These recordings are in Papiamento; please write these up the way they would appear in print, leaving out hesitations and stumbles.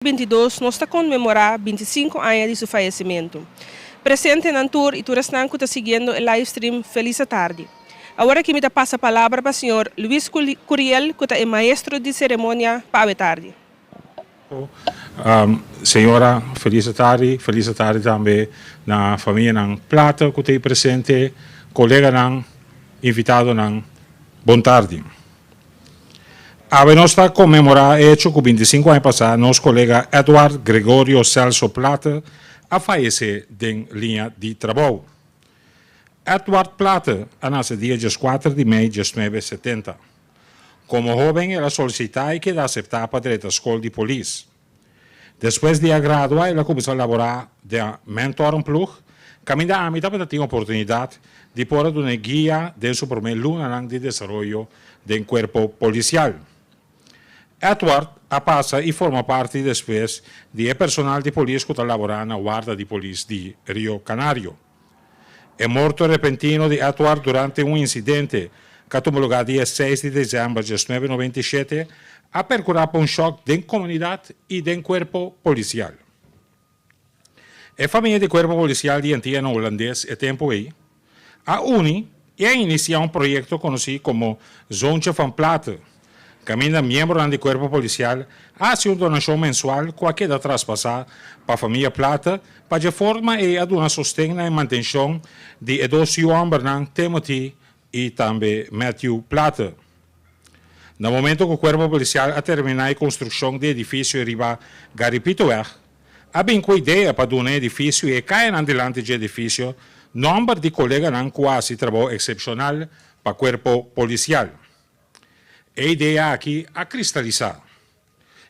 22 nos ta konmemorá 25 aña di su fayesimentu. Presentenan tur i tur esnan ku ta siguiendo e livestream felis atardi. Awor aki mi ta pasa palabra pa señor Luis Curiel ku ta e maestro di seremonia pa awe tardi. Señora felis atardi, felis atardi tambe na famianan Plata ku ta ei presente, koleganan, invitadonan, bon tardi. Awe nos ta konmemorá e echo ku 25 aña pasá nos kolega Edward Gregorio Celso Platte a fayesé den liña di trabou. Edward Platte a nase dia 14 di mei 1970. Komo hóben el a solisitá i keda aseptá pa drenta skol di polis. Despues di a gradua el a kuminsá laborá den mentorenploeg, kaminda ami tabata tin oportunidat di por a duna e guia den su promé lunanan di desaroyo den kuerpo polisial. Edward a pasa i forma parti despues di e personal di polis ku ta laborá na warda di polis di Rio Canario. E morto repentino di Edward durante un insidente ku a tuma lugá dia 6 di desèmber 1997 a perkurá pa un shòk den komunidat i den kuerpo polisial. E famia di kuerpo polisial di Antiano Hulandes e tempu ei a uni i a inisiá un proyekto konosí komo Zoontje van Platen, kaminda miembronan di kuerpo polisial a hasi un donashon mensual ku a keda traspasá pa famia Platen pa dje forma ei a duna sosten na e mantenshon di e dos yu hòmbernan Timothy i tambe Matthew Platen. Na momento ku kuerpo polisial a terminá e konstrukshon di edifisio riba Garipitoweg, a bin ku idea pa duna e edifisio i e kayanan dilanti dje edifisio nòmber di koleganan ku a hasi trabou eksepshonal pa kuerpo polisial. E idea aki a kristalisá.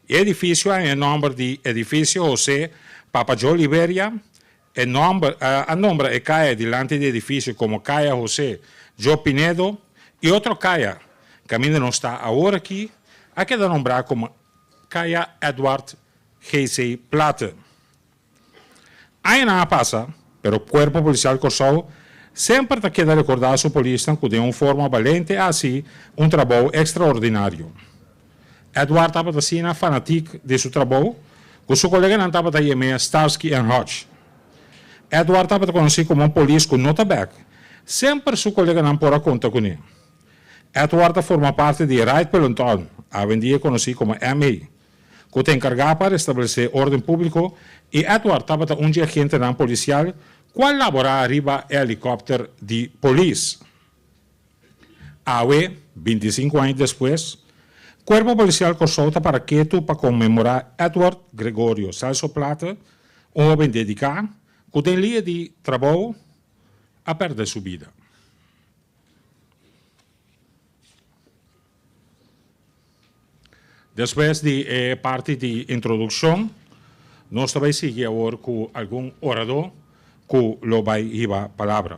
E edifisio a haña e nòmber di Edifisio José Papa Joe Liberia. E nòmber a nombra e kaya dilanti di edifisio komo Kaya José Joe Pinedo i otro kaya kaminda nos ta awor aki a keda nombrá komo Kaya Edward GC. Platte. Añanan a pasa, pero Kuerpo Polisial Kòrsou semper ta keda rekordá su polisnan ku den un forma balente a hasi un trabou ekstraordinario. Edward tabata asina fanatik di su trabou ku su koleganan tabata yam'é Starsky and Hutch. Edward tabata konosí komo un polis ku no ta bèk, semper su koleganan por a konta kuné. Edward a forma parti di e Rijdpeloton, awendia konosí komo ME, ku ta enkargá pa restablesé órden públiko i Edward tabata un dje agentenan polisial ku a laborá riba e helikòpter di polis. Awe, 25 aña despues, Kuerpo Polisial Kòrsou ta para ketu pa konmemorá Edward Gregorio Celso Platte, un hóben dediká ku den lia di trabou a pèrdè su bida. Despues di e parti di introdukshon, nos ta bai sigui awor ku algun oradó ku lo bai hiba palabra.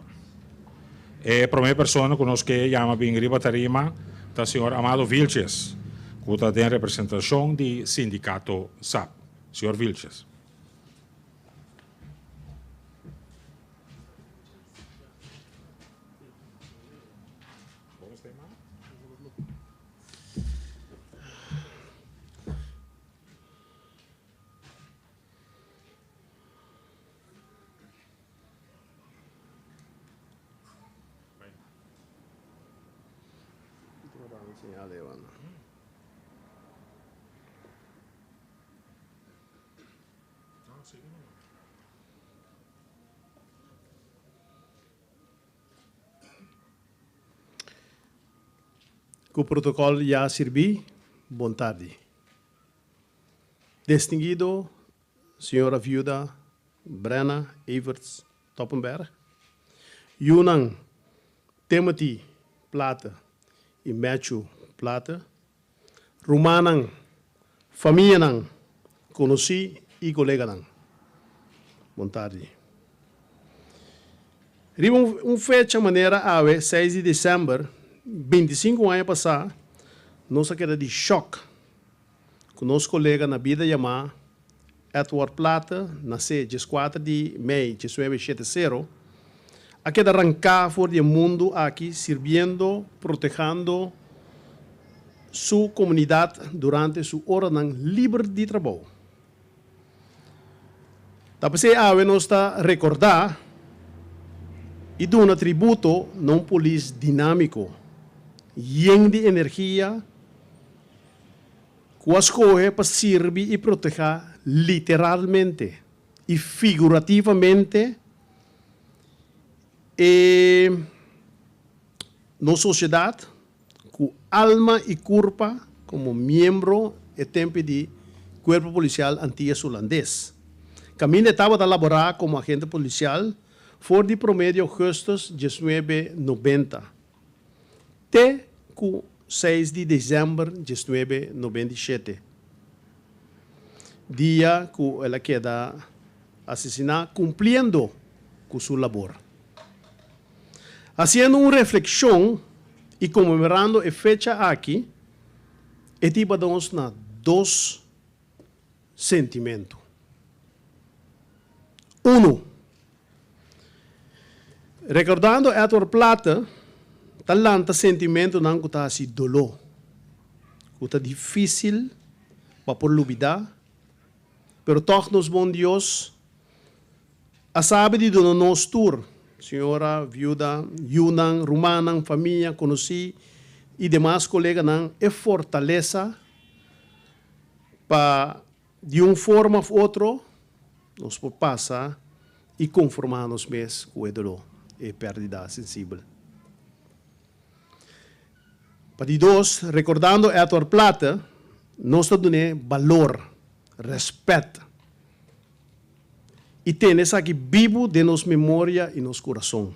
E promé persona ku nos ke yama bin riba tarima ta señor Amado Vilches, ku ta den representashon di sindikato sap. Señor Vilches. Ku protokòl ya sirbí, bon tardi. Distinguido señora viuda Brenna Everts Toppenberg, yunan Timothy Platte i Matthew Platte, rumannan, famianan, konosí i koleganan, bon tardi. Riba un fecha manera awe, 6 di desèmber, 25 aña pasá, nos a keda di shòk ku nos kolega na bida yamá Edward Platte, nasé 14 di mei 1970, a keda ranká for di e mundu aki sirbiendo, protehando su komunidat durante su oranan liber di trabou. Ta p'esei awe nos ta rekordá i duna tributo na un polis dinámiko, yen di energia, ku a skohe pa sirbi i protehá literalmente i figurativamente e nos sosiedat ku alma i kurpa komo miembro e tempi di Kuerpo Polisial Antillas Hulandes. Kaminda e tabata laborá komo agente polisial for di promé di ougùstùs diesnuebe nobenta te ku seis di desèmber diesnuebe nobenta i shete, dia ku el a keda asesiná kumpliendo ku su labor. Hasiendo un reflekshon i konmemorando e fecha aki, e tiba nos na dos sentimentu. Unu, rekordando Edward Platte ta lanta sentimentunan ku ta hasi doló, ku ta difísil pa por lubidá, pero tòg nos bon Dios A sabi di duna nos tur, señora, viuda, yunan, rumannan, famia, konosí i demas koleganan e fortalesa pa di un forma òf otro nos por pasa i konformá nos mes ku e doló, e pèrdida sensibel. Pa di dos, rekordando Edward Platte, nos ta dun'é balor, rèspèt. I tene esaki bibu den nos memoria i nos kurason.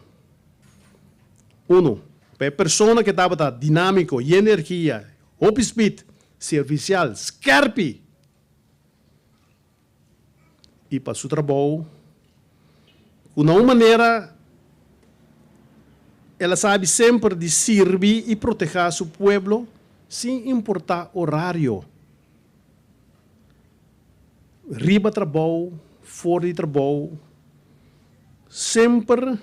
Uno, pa e persona ke tabata dinámiko, yen di energia, hopi spit, servisial, skèrpi i pa su trabou ku na un manera el a sabi semper di sirbi i protehá su pueblo sin importá orario. Riba trabou, for di trabou, semper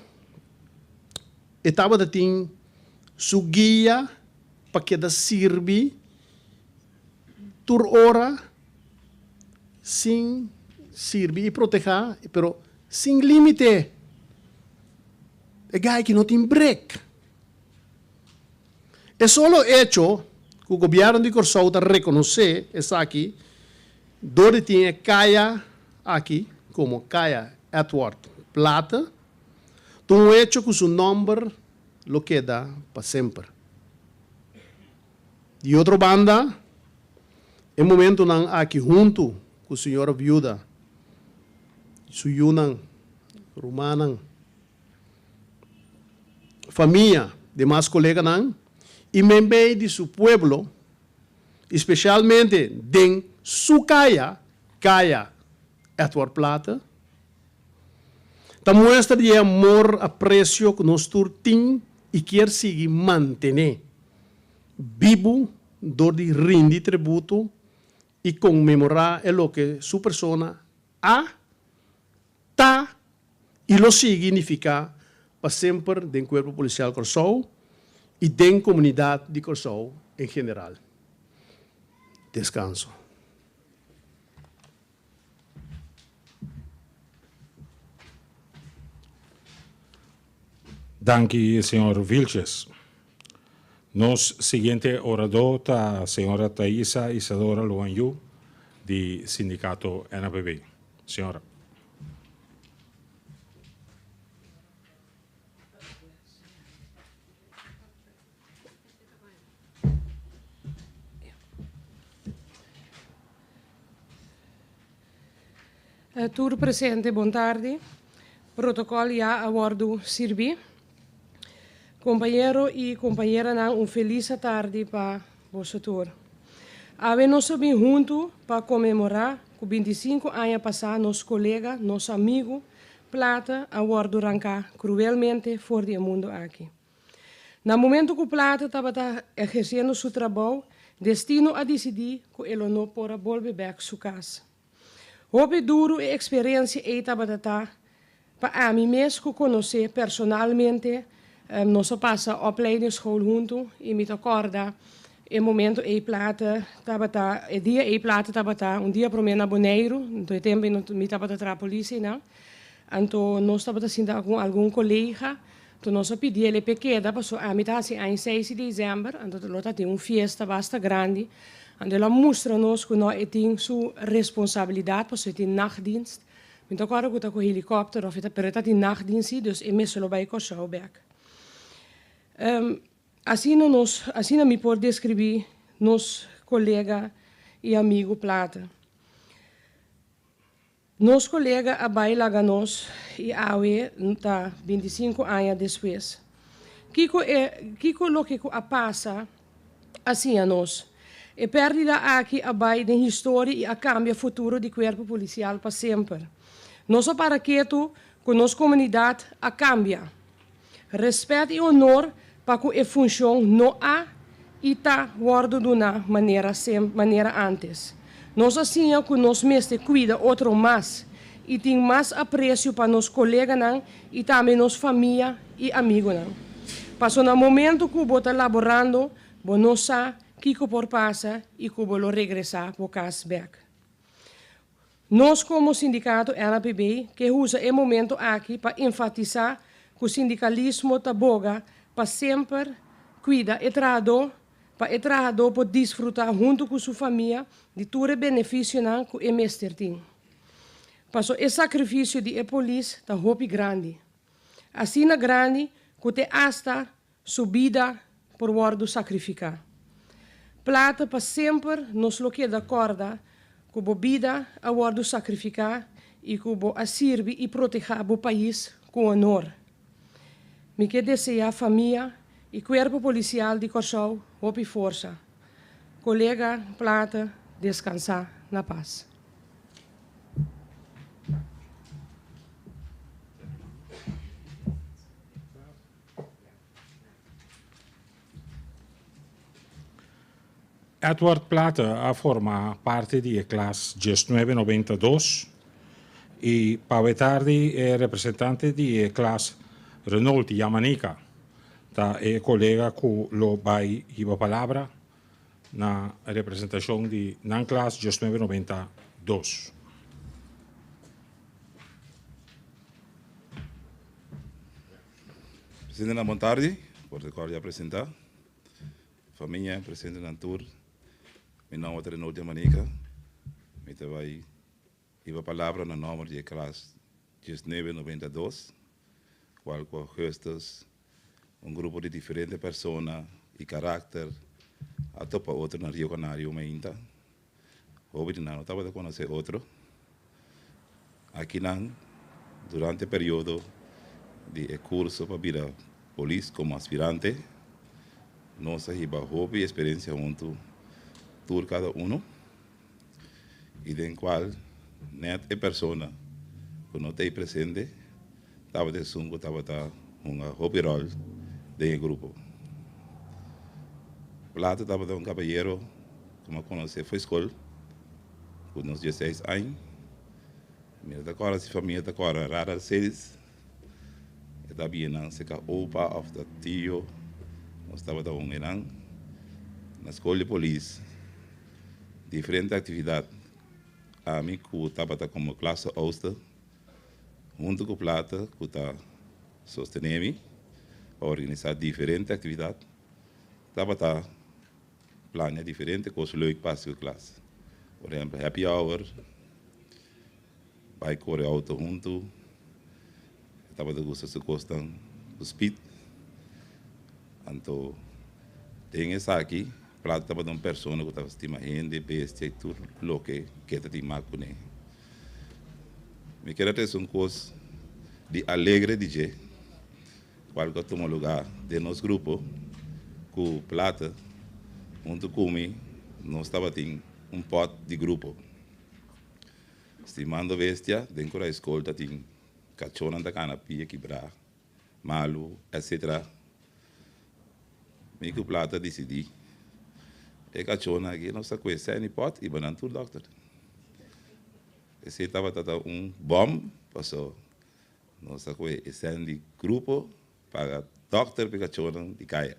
e tabata tin su guia pa keda sirbi tur ora sin sirbi i protehá, pero sin límite. E gai ki no tin brek. E solo echo ku gobièrnu di Kòrsou ta rekonosé esaki dor di tin e kaya aki komo Kaya Edward Platte ta un echo ku su nòmber lo keda pa semper. Di otro banda, e momentunan aki huntu ku señora viuda, su yunan, rumannan, famia, demas koleganan i meimei di su pueblo i spesialmente den su kaya, Kaya Edward Platte, ta muestra di e amor, apresio ku nos tur tin i kier sigui mantené bibu dor di rindi tributo i konmemorá e loke su persona a, ta i lo sigui nifiká pa semper den Kuerpo Polisial Kòrsou i den komunidat di Kòrsou en general. Deskanso. Danki señor Vilches. Nos siguiente oradó ta señora Thaisa Isadora Luanyu di Sindikato NAPB. Señora. Tur presente bon tardi. Protocol ya a wordo sirbi. Compañero y compañeranan un feliz atardi pa boso tur. Awe nos a bin huntu pa conmemora cu bintisinco aña pasa nos colega, nos amigo Plata a wordo ranca cruelmente for di e mundo aki. Na momento cu Plata tabata eherciendo su trabou, destino a dicidi cu e lo no por a bolbe bek su cas. Hopi duru e experiencia ey tabata ta pa ami mes cu conoce personalmente. Nos a pasa opleidingsschool hunto y mi ta corda. E momento ei Plata tabata, e dia ei Plata tabata un dia promé na Boneiru, anto e tempu ei mi tabata traha polis einan. Anto nos tabata sinta ku algun kolega, anto nos a pidi el e p'e keda pasobra ami ta hasi aña seis di desèmber, anto lo ta tin un fiesta basta grandi. Anto el a mustra nos ku no e tin su responsabilidat pasobra e tin nachtdienst. Mi ta kòrda ku ta ku helikòpter òf e ta, pero e ta tin nachtdienst si, dus e mester lo bai Kòrsou bèk. Asina nos, asina mi por deskribí nos kolega i amigu Plata. Nos kolega a bai laga nos i awe ta bintisinku aña despues. Kiko e, kiko loke ku a pasa a siña nos? E pèrdida aki a bai den historia i a kambia futuro di kuerpo polisial pa semper. Nos a para ketu ku nos komunidat a kambia. Respet i honor pa ku e funshon no a i ta wòrdu duná manera manera ántes. Nos a siña ku nos mester kuida otro mas i tin mas apresio pa nos koleganan i tambe nos famia i amigunan. Paso na momentu ku bo ta laborando bo no sa kiko por pasa i ku bo lo regresá bo kas bèk. Nos komo sindikato NAPB ke usa e momento aki pa enfatisá ku sindikalismo ta boga pa semper kuida e trahadó pa e trahadó por disfrutá huntu ku su famia di tur e benefisionan ku e mester tin. Paso e sakrifisio di e polis ta hopi grandi. Asina grandi ku te asta Su bida por wòrdu sakrifiká. Plata pa semper nos lo keda kòrda ku bo bida a wòrdu sakrifiká i ku bo a sirbi i protehá bo pais ku honor. Mi ke deseá famia i Kuerpo Polisial di Kòrsou hopi forsa. Kolega Plata deskansá na pas. Edward Plata a forma parti di e klas diesnuebe noventa dos i pawe tardi e representante di e klas Renault Yamanika ta e kolega ku lo bai hiba palabra na representashon di nan klas diesnuebe noventa dos. Presidente bon tardi, por ya presenta. Famia, presente nan tur. Mi nomber ta Renaud Jamanica. Mi ta bay hiba palabra na nomber di e klas 1992, cual cu augustus un grupo di diferente persona y karakter a topa otro na Rio Canario mainta. Hopi di nan no tabata conoce otro. Akinan, durante e periodo di e curso pa bira polis como aspirante, nos a hiba hopi experiencia hunto tur cada uno y den cual net e persona cu no ta ey presente tabata esun cu tabata hunga hopi rol den e grupo. Plato tabata un caballero cu mi a conoce for school cu nos dieseis aña. Mi no ta kòrda si famia ta kòrda Radar Seis. E ta bini nan serka opa òf ta tio. Nos tabata hunga einan na skol di polis. Diferente aktividat. Ami ku tabata komo klase ouster huntu ku Plata ku ta sostené mi pa organisá diferente aktividat tabata Plania diferente kos leuk pa hasi ku klas. Por ehempel happy hour, bai kore outo huntu. E tabata gusta su kosnan ku speed. Anto den esaki Plato tabata un persona ku tabata stima hende, bestia i tur loke ke ta tin mak kuné. Mi kier a trese un kos di alegre di dje. Cual cu a tuma lugar den nos grupo cu Plata hunto cu mi nos tabatin un pot di grupo. Stimando bestia den cura escol ta tin cachonan ta cana pia kibra, malu etc. Mi cu Plata dicidi e cachonan aki nos ta cue seni pot y banan tur dokter. Esey tabata ta un bom paso Nos ta kohe e sèn di grupo paga dòkter pa e kachónan di kaya.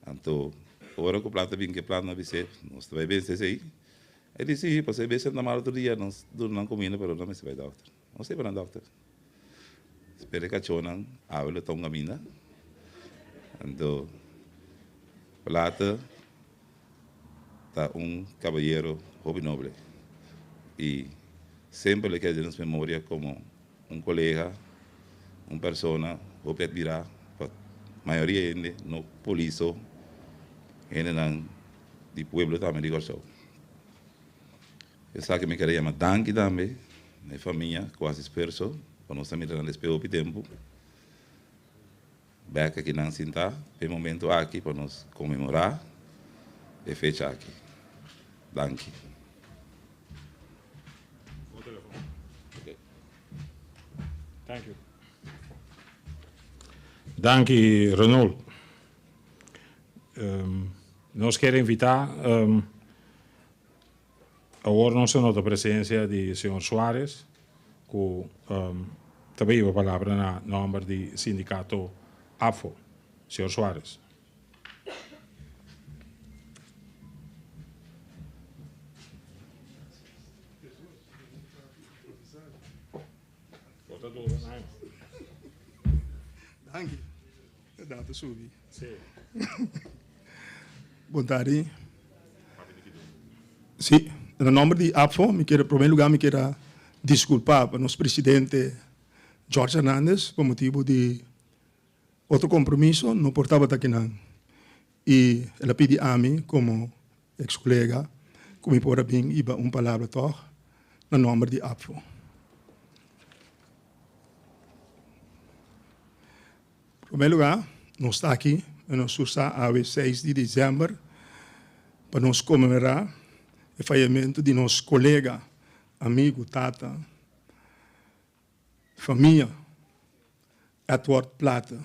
Anto Ora ku Plata bin ku e plan a bis'é, Nos ta bai bense esei. E di, Sí, pasobra e bestia ta mal otro dia, nos duna nan kuminda pero nan mester bai dòkter. Nos ta hiba nan dòkter. Spera e kachónan awe lo ta un kaminda. Anto Plata ta un kabayero hopi noble i semper lo keda den nos memoria komo un kolega, un persona hopi admirá pa mayoria hende, no polis so, hendenan di pueblo tambe di Kòrsou. Esaki mi kere yama danki tambe na e famia ku hasi esfuerso pa nos ta mira nan despues hopi tempu bek aki nan sintá pa e momento aki pa nos konmemorá e fecha aki. Danki. Danki Renold. Nos kier invitá awor nos ta nota presencia di señor Suarez cu ta bay hiba palabra na nomber di sindicato APFO. Señor Suarez. Danki. E data subi. Bon tardi. Si, na nomber di APFO mi kier, prome lugar mi kier a disculpa pa nos presidente George Hernandez pa motibo di otro compromiso no por tabata akinan y el a pidi ami como ex colega cu mi por a bin hiba un palabra tog na nomber di APFO. Prome lugar nos ta aki na nos sursa awe seis di december pa nos conmemora e fayamento di nos colega, amigo, tata, famia Edward Plata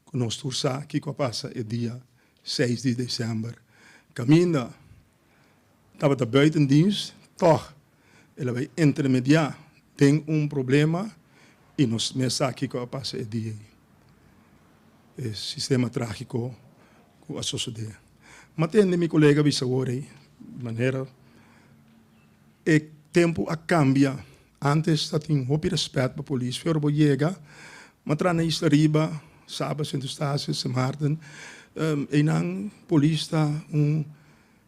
ku nos tur sa kiko a pasa e dia seis di desèmber. Kaminda tabata buiten dienst, tòg el a bai intermediá den un problema i nos mes sa kiko a pasa e dia ei. E sistema trágiko ku a sosodé. M'a tende mi kolega bisa awor ei, manera e tempu a kambia. Antes ta tin hopi respet pa polis, pero bo yega ma tra na Isla Riba, Saba, Sint Eustatius, Sint Maarten, einan polis ta un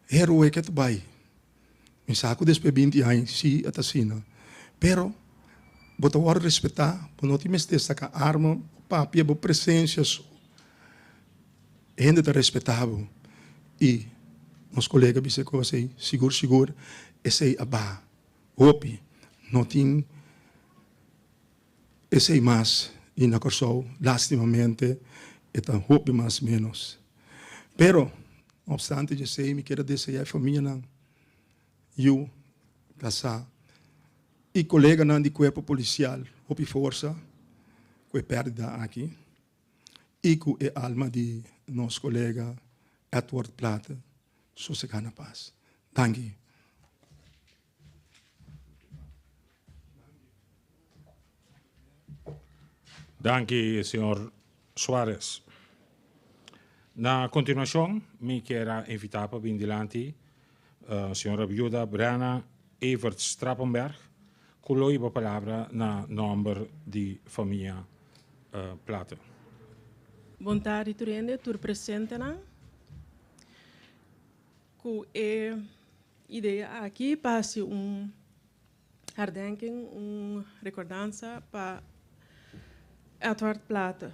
heroe ke ta bai. Mi sa ku despues 20 aña si a ta asina, pero bo ta wòrdu respetá, bo no tin mester saka arma, bo papia, bo presensia so hende ta respetá bo. I nos kolega bisa e kos ei, sigur sigur esei a baha. Hopi no tin esei mas i na Kòrsou lastimamente e ta hopi mas menos. Pero no obstante djesei mi kier a deseá e famianan, yu, kasá i koleganan di kuerpo polisial hopi forsa ku e pèrdida aki i ku e alma di nos kolega Edward Plate sosegá na pas. Danki. Danki señor Suarez. Na continuacion mi kier a invita pa bin dilanti señora viuda Brenna Everts Trappenberg cu lo hiba palabra na nomber di famia Platte. Bon tardi tur hende, tur presentenan. Ku e idea aki pa hasi un herdenking, un recordansa pa Edward Platte,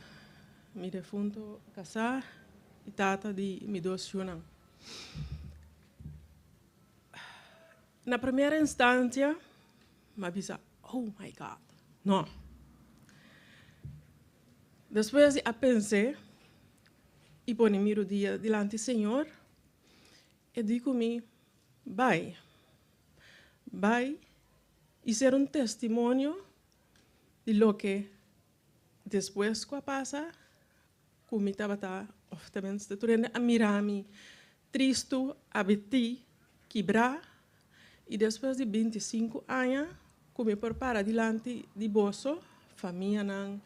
mi defunto kasá i tata di mi dos yunan. Na primera instancia mi a bisa, Oh my God, no. Despues di a pens'é i pone mi rudia dilanti Señor, e di ku mi, Bai, bai i ser un testimonio di loke despues ku a pasa ku mi tabata, òf tenminste tur hende a mira mi tristu, abetí, kibrá, i despues di 25 aña ku mi por para dilanti di boso, famianan,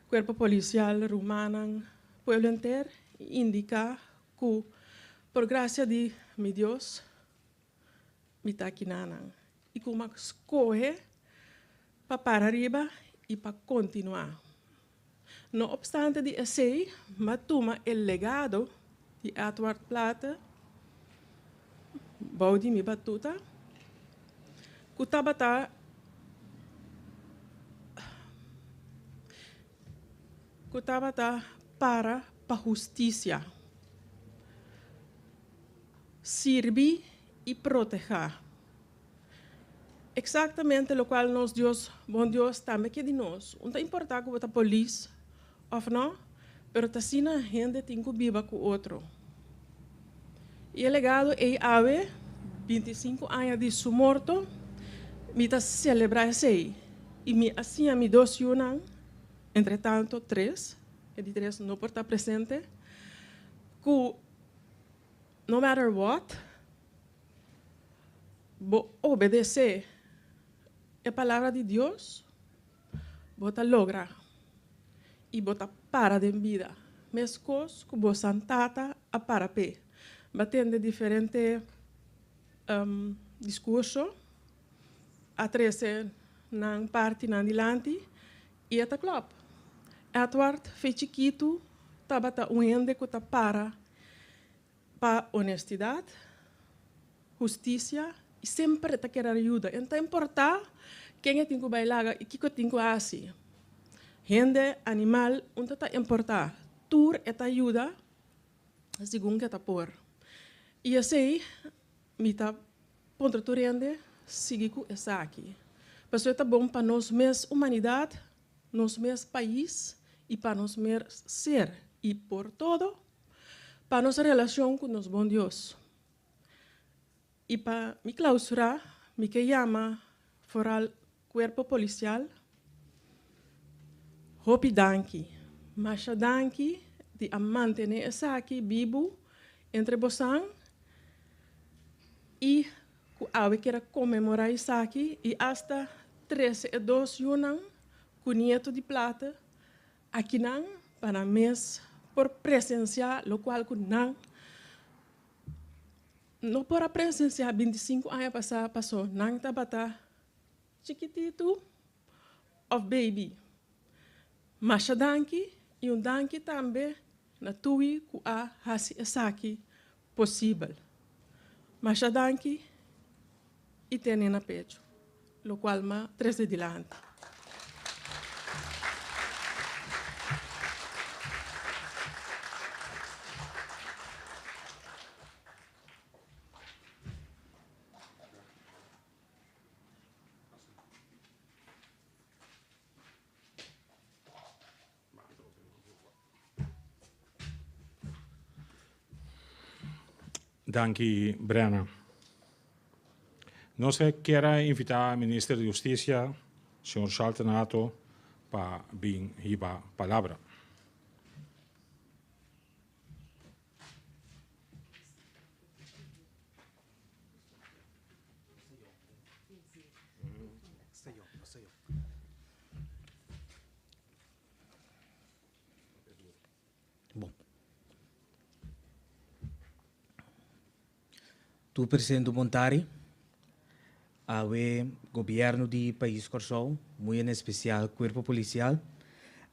kuerpo polisial, rumannan, pueblo henter, i indiká ku. Por grasia di mi Dios, mi ta akinan. I ku m'a skohe pa para riba i pa kontinuá. No opstante di esei, m'a tuma e legado di Edward Platte bou di mi batuta, ku tabata ku tabata para pa hustisia, sirbi i protehá. Eksaktamente lokual nos Dios, bon Dios, tambe ke di nos. Un ta importá ku bo ta polis òf nò, pero ta asina hende tin ku biba ku otro. I e legado ei awe, 25 aña di su morto, mi ta selebrá esei. I mi a siña mi dos yunan, entretanto tres, e di tres no por ta presente, ku no matter what, bo obedesé e palabra di Dios, bo ta logra i bo ta para den bida. Meskos ku bo san tata a para p'e. Bo a tende diferente diskurso, a trese nan partinan dilanti i e ta klòp. Edward fe chikitu tabata un hende ku ta para pa honestidat, hustisia i semper e ta kere yuda. E no ta importá ken e tin ku bai laga i kiko e tin ku hasi. Hende, animal, un ta ta importá. Tur e ta yuda segun ke ta por. I esei mi ta puntra tur hende sigui ku esaki. Pasobra e ta bon pa nos mes humanidat, nos mes pais i pa nos mes ser i por todo pa nos relashon ku nos bon Dios. I pa mi klausurá, mi ke yama foral Kuerpo Polisial, hopi danki, masha danki di a mantené esaki bibu entre bosan i ku awe kier a konmemorá esaki i asta trese e dos yunan ku nieto di Plata Akinan pa nan mes por presensiá lokual ku nan no por a presensiá 25 aña pasá pasó nan tabata chikititu òf baby. Masha danki i un danki tambe na Tui ku a hasi esaki posibel. Masha danki i tene na pechu lokual m'a trese dilanti. Danki Brenna. Nos kier a invita Minister di Husticia, señor Shalton Hato, pa bin hiba palabra. Bon. Tur presente bon tardi. Awe Gobierno di Pais Kòrsou, muy en espesial Kuerpo Polisial,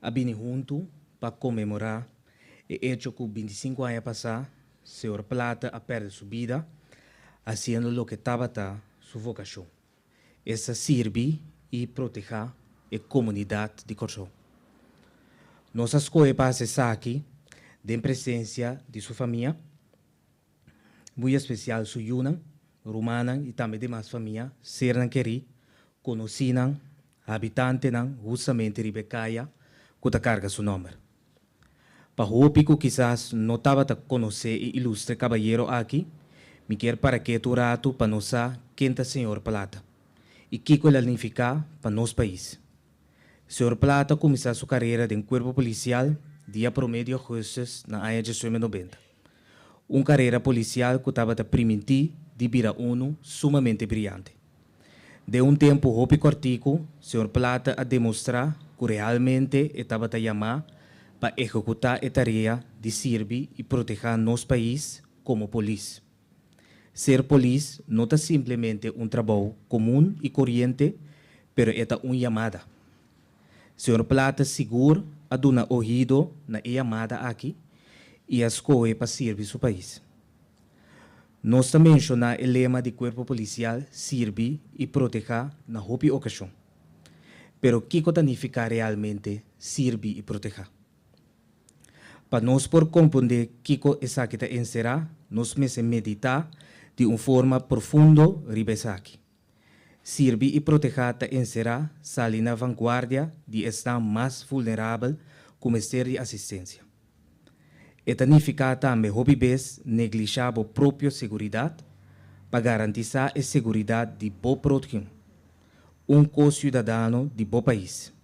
a bini huntu pa konmemorá e echo ku 25 aña pasá señor Plata a pèrdè su bida hasiendo loke tabata su vokashon. Esta sirbi i protehá e komunidat di Kòrsou. Nos a skohe pa hasi esaki den presensia di su famia, muy espesial su yunan, rumannan i tambe demas famia, sernan kerí, konosínan, habitantenan hustamente riba e kaya ku ta karga su nòmber. Pa hopi ku kisas no tabata konosé e ilustre kabayero aki, mi kier para ketu un ratu pa nos sa ken ta Señor Plata i kiko el a nifiká pa nos pais. Señor Plata a kuminsá su karera den kuerpo polisial dia promé di ougùstus na aña 1990. Un karera polisial ku tabata primintí di bira unu sumamente briante. Den un tempu hopi kòrtiku, señor Plata a demostrá ku realmente e tabata yamá pa ehekutá e tarea di sirbi i protehá nos pais. komo polis. Ser polis no ta simplemente un trabou komun i koriente, pero e ta un yamada. Señor Plaate sigur a duna ohido na e yamada aki i a skohe pa sirbi su pais. Nos ta menshoná e lema di Kuerpo Polisial sirbi i protehá na hopi okashon. Pero kiko ta nifiká realmente sirbi i protehá? Pa nos por komprondé kiko esaki ta enserá, nos mester meditá di un forma profundo riba esaki. Sirbi i protehá ta enserá sali na vanguardia di esnan mas vulnerabel ku mester di asistensia. E ta nifiká tambe hopi bes neglishá bo propio seguridat pa garantisá e seguridat di bo próhimo, un ko-siudadano di bo pais.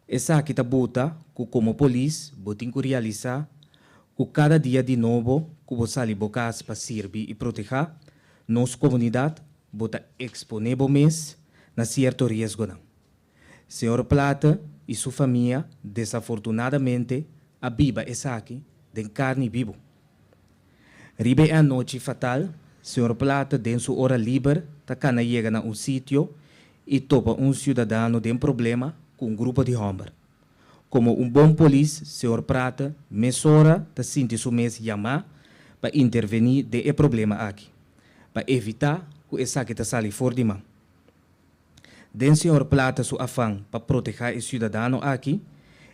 Esaki ta buta ku komo polis bo tin ku realisá ku kada dia di nobo ku bo sali bo kas pa sirbi i protehá nos komunidat bo ta eksponé bo mes na sierto riesgonan. Señor Plaate i su famia desafortunadamente a biba esaki den karni bibu. Riba e anochi fatal, señor Plaate den su ora liber ta kana yega na un sitio i topa un siudadano den problema ku un grupo di hòmber. Komo un bon polis, señor Prate mesora ta sinti su mes yamá pa intervení den e problema aki, pa evitá ku esaki ta sali for di man. Den señor Plata su afan pa protehá e siudadano aki,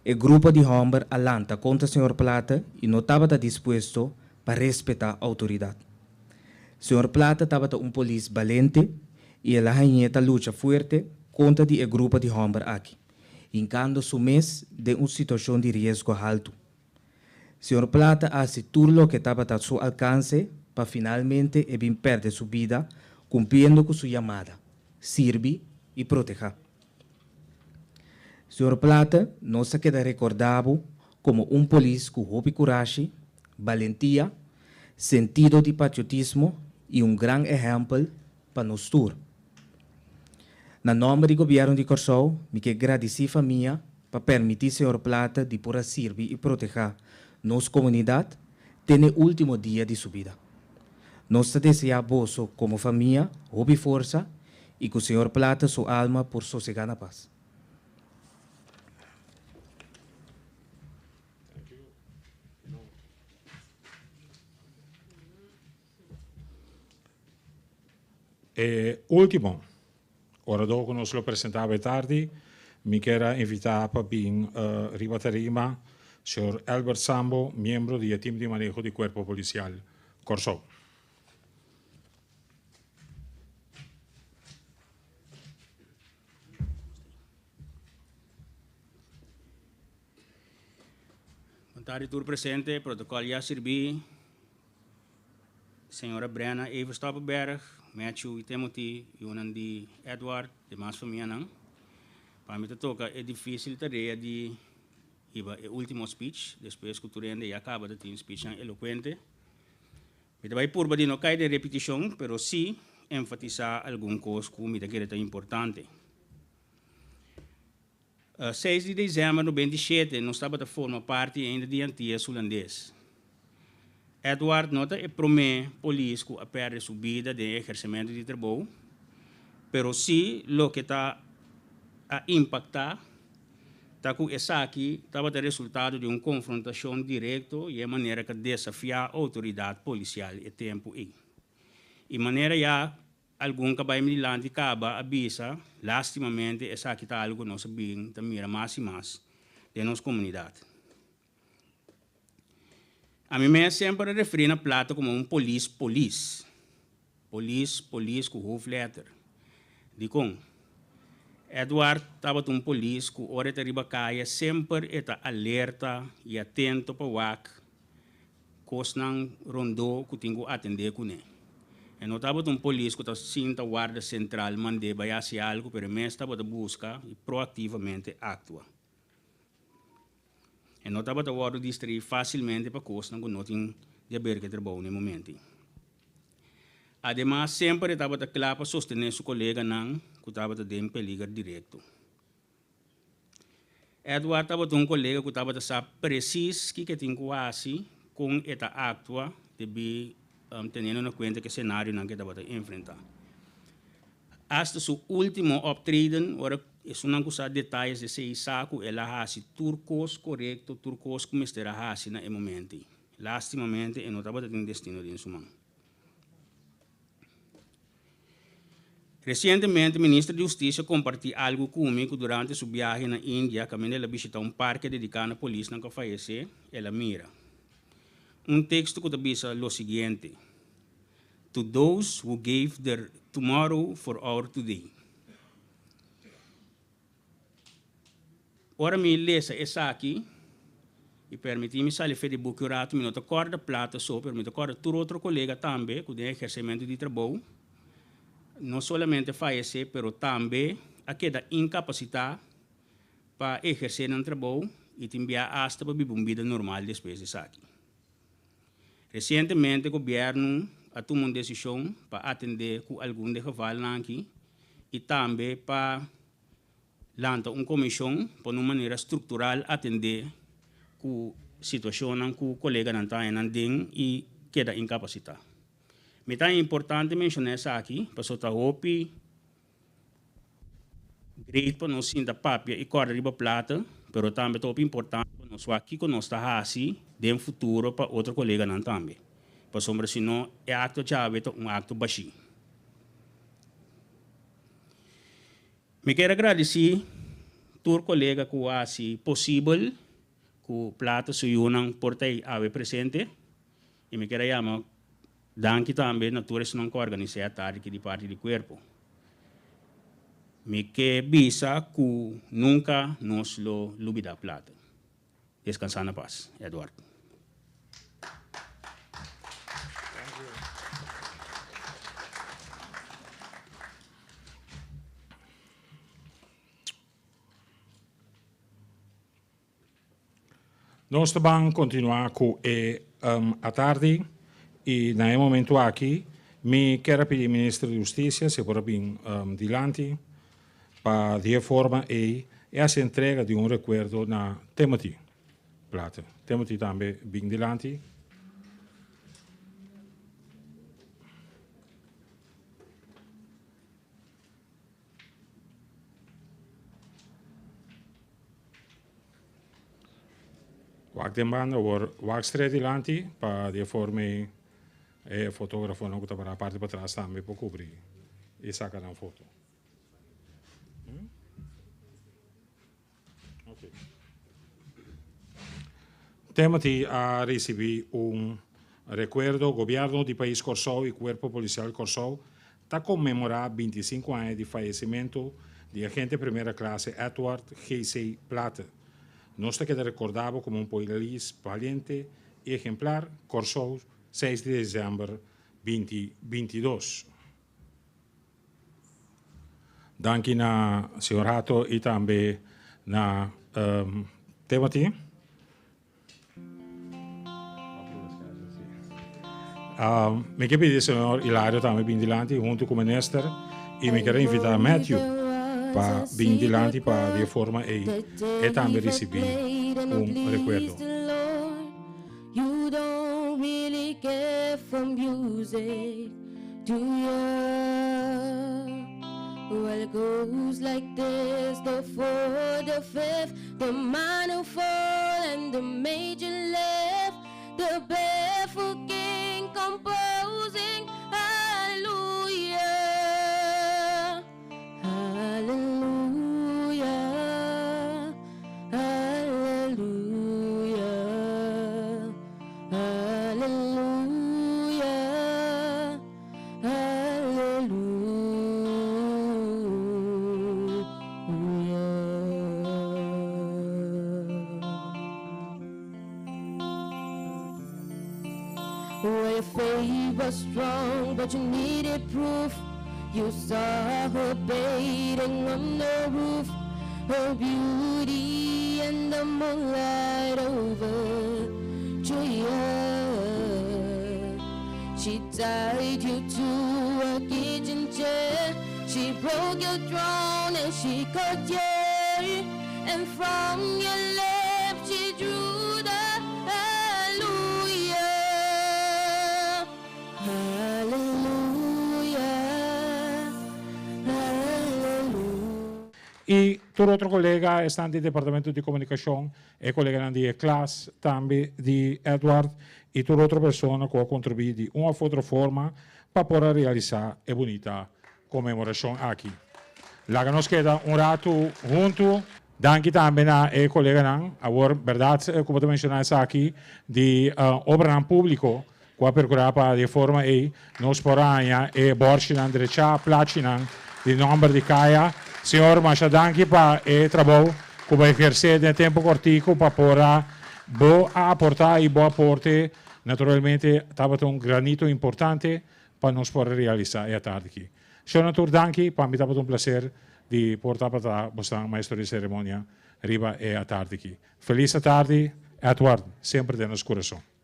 e grupo di hòmber a lanta kontra señor Plata i no tabata dispuesto pa respetá outoridat. Señor Plata tabata un polis balente i el a hañ'é ta lucha fuerte kontra di e grupo di hòmber aki, hinkando su mes den un situashon di riesgo haltu. Señor Plata a hasi tur loke tabata su alkanse pa finalmente e bin pèrdè su bida kumpliendo ku su yamada, sirbi i protehá. Señor Plata, nos ta keda rekordá bo komo un polis ku hopi kurashi, balentia, sentido di patriotismo i un gran ehèmpel pa nos tur. Na nòmber di Gobièrnu di Kòrsou mi ke gradisí famia pa permití señor Plata di por a sirbi i protehá nos komunidat te n'e último dia di su bida. Nos ta deseá boso komo famia hopi forsa i ku señor Plata su alma por sosegá na pas. E último oradó ku nos lo presentá awe tardi, mi kier a invitá pa bin riba tarima señor Elbert Sambo, miembro di e tim di maneho di Kuerpo Polisial Kòrsou. Bon tardi tur presente, protokòl ya sirbí. Señora Brenna Evers Stoppenberg, Matthew y Timothy, yunan di Edward, demas famianan. Pa mi ta toca e dificil tarea di hiba e ultimo speech, despues cu tur hende ya caba ta tin speechnan elocuente. Mi ta bay purba di no cay den repeticion, pero si enfatisa algun cos cu mi ta kere ta importante. Seis di dezèmber 97 nos tabata forma parti ainda di Antias Hulandes. Edward no ta e promé polis ku a pèrdè su bida den e ehersementu di trabou, pero sí loke ta a impaktá ta ku esaki tabata resultado di un konfrontashon direkto i e manera ku a desafiá outoridat polisial e tempu ei. I manera ya Algun ka bai mi dilanti kaba a bisa, Lastimamente esaki ta algu ku nos a bin ta mira mas i mas den nos komunidat. Ami mes semper a referí na Plata komo un polis polis. Polis polis ku hoofdletter. Dikon? Edward tabata un polis ku ora e ta riba kaya semper e ta alerta i atento pa wak Kosnan rondó ku tin ku atendé kuné. E no tabata un polis ku ta sinta warda sentral mand'é bai hasi algu pero e mes tabata buska i proaktivamente aktua. E no tabata wòrdu distraí fásilmente pa kosnan ku no tin di aber ku e trabou na e momento. Ademas semper e tabata kla pa sostené su koleganan ku tabata den peliger direkto. Edward tabata un kolega ku tabata sa presis kiko e tin ku hasi, kon e ta aktua debí teniendo na kuenta ku e senarionan ku e tabata enfrentá. Asta su último optreden, ora esunnan ku sa detayes di esei sa ku el a hasi tur kos korekto, tur kos ku mester a hasi na e momento ei. Lástimamente e no tabata tin destino den su man. Resientemente Minister di Hustisia kompartí algu ku mi ku durante su biahe na India kaminda el a bishitá un parke dediká na polisnan ku a fayesé, el a mira un teksto ku ta bisa lo siguiente, To those who gave their tomorrow for our today. Ora mi lesa esaki, i permití mi sali fe di buki un ratu, mi no ta kòrda Plata so, pero mi ta kòrda tur otro kolega tambe ku den ehersementu di trabou no solamente fayesé, pero tambe a keda inkapasitá pa ehersé nan trabou i tin bia asta pa biba un bida normal despues di esaki. Resientemente gobièrnu a tuma un desishon pa atendé ku algun di e gevalnan aki i tambe pa lanta un komishon pa na un manera struktural atendé ku situashonnan ku koleganan ta haña nan den i keda inkapasitá. Mi ta haña importante menshoná esaki pasobra ta hopi great pa nos sinta papia i kòrda riba plata, pero tambe ta hopi importante pa nos wak kiko nos ta hasi den futuro pa otro koleganan tambe, pasobra si no e akto djawe ta un akto bashí. Mi kier a gradisí tur kolega ku a hasi posibel ku Plata su yunan por ta ei awe presente i mi kier a yama danki tambe na tur esnan ku a organisá e atardi aki di parti di kuerpo. Mi ke bisa ku nunka nos lo lubidá Plata. Descansá na pas, Edward. Nos ta ban continua cu e atardi y na e momento aki mi kier a pidi Minister di Husticia si e por a bin dilanti Pa di e forma ei e hasi entrega di un rekuerdo na Timothy Platte. Timothy tambe bin dilanti. Wak den banda awor wak stret dilanti pa di e forma ei e fotografonan ku ta para parti patras tambe por kubri i saka nan foto. Timothy a risibí un rekuerdo Gobièrnu di Pais Kòrsou i Kuerpo Polisial Kòrsou ta konmemorá 25 aña di fayesimentu di agente primera klase Edward GC. Platte. Nos ta keda rekordá bo komo un polis baliente i ehemplar, Kòrsou, 6 di desèmber 2022. Danki na señor Hato y tambe na Timothy. Mi ke pidi señor Hilario tambe bin dilanti hunto cu minister y mi ker invita Matthew pa bin dilanti pa di e forma ey e tambe ricibi un recuerdo. You don't really care for music, do you? Well, it goes like this the fourth, the fifth, the minor fall, and the major lift. The barefoot king composing, Hallelujah, Hallelujah, Hallelujah, Hallelujah, Hallelujah. Well, your faith was strong, but you needed proof. You saw her bathing on the roof, her beauty and the moonlight over Julia. She tied you to a kitchen chair. She broke your throne and she cut your hair. And from your lips she drew the hallelujah. I tur otro kolega esnan di departamento di komunikashon, e koleganan di e klas tambe di Edward i tur otro persona ku a kontribuí di un òf otro forma pa por a realisá e bunita konmemorashon aki. Laga nos keda un ratu huntu. Danki tambe na e koleganan, awor bèrdat ku bo ta menshoná esaki, di obranan públiko ku a perkurá pa di e forma ei nos por a haña e bòrchinan drechá, plachinan di nòmber di kaya. Señor, masha danki pa e trabou ku bo a ehersé den e tempu kòrtiku pa por a bo a aportá i bo aporte naturalmente tabata un granito importante pa nos por a realisá e atardi aki. Señornan tur danki, pa mi tabata un plaser di por tabata bosnan maestro di seremonia riba e atardi aki. Felis atardi, Edward, semper den nos kurason.